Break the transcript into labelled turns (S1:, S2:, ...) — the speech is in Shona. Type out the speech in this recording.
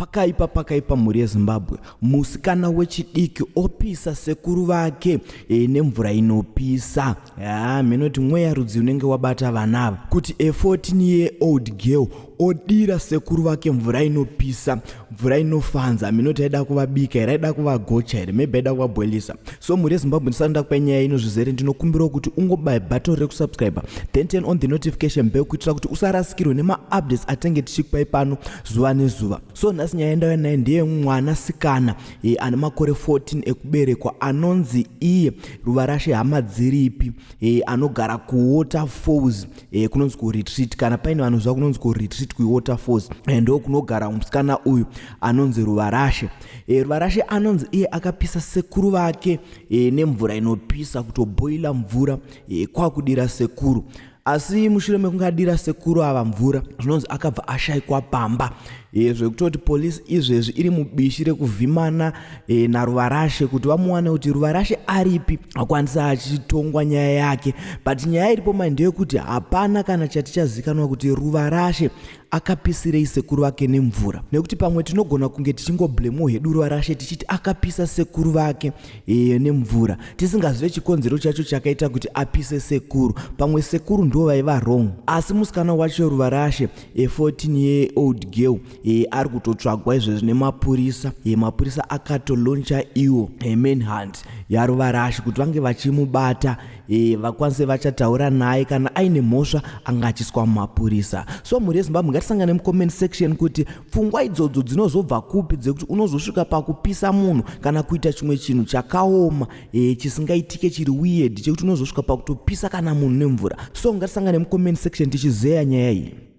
S1: Pakaipa pakaipa mhuri yeZimbabwe, musikana wechidiki opisa sekuru vake e, nemvura inopisa. Haa, mhinoti mweya rudzi unenge wabata vana ava kuti a 14 year old girl odira sekuru vake mvura inopisa, mvura inofanza. Minoti aida kuvabika here, aida kuvagocha here, maybe aida kuvabhoilisa. So mhuri yeZimbabwe, ndisati ndakupa nyaya ino zvizere, ndinokumbirawo kuti ungobaya button rekusubscribe, then turn on the notification bell kuitira kuti usarasikirwe nemaupdates atenge tichikupai pano zuva nezuva. So nhasi nyaya yandauya naye ndeye mwanasikana e, ane makore 14 ekuberekwa anonzi iye Ruvarashe hama dziripi e, anogara kuWater Falls e, kunonzi kuRetreat. Kana paine vanoziva kunonzi kuRetreat kuWater Falls, e, ndo kunogara musikana uyu anonzi Ruvarashe. E, Ruvarashe anonzi iye akapisa sekuru vake e, nemvura inopisa, kutobhoila mvura e, kwakudira sekuru. Asi mushure mekunge adira sekuru ava mvura, zvinonzi akabva ashaikwa pamba e, zvekutoti polisi izvezvi iri mubishi rekuvhimana e, naRuvarashe kuti vamuwane kuti Ruvarashe aripi, akwanisa achitongwa nyaya yake. But nyaya iripo mai ndeyekuti hapana kana chati chazikanwa kuti Ruvarashe akapisirei sekuru vake nemvura, nekuti pamwe tinogona kunge tichingoblemewo hedu Ruvarashe tichiti akapisa sekuru vake e, nemvura, tisingazive chikonzero chacho chakaita kuti apise sekuru. Pamwe sekuru ndo vaiva wrong. Asi musikana wacho Ruvarashe, a 14 year old girl e, ari kutotsvagwa izvezvi nemapurisa. E, mapurisa akatolauncha iwo e, manhunt yaRuvarashe kuti vange vachimubata e, vakwanise vachataura naye. Kana aine mhosva anga achiswa mumapurisa. So mhuri yeZimbabwe, ngatisangane mucomment section kuti pfungwa idzodzo dzinozobva kupi dzekuti unozosvika pakupisa munhu kana kuita chimwe chinhu chakaoma e, chisingaitike, chiri weird, chekuti unozosvika pakutopisa kana munhu nemvura. So ngatisangane mucomment section tichizeya nyaya iyi.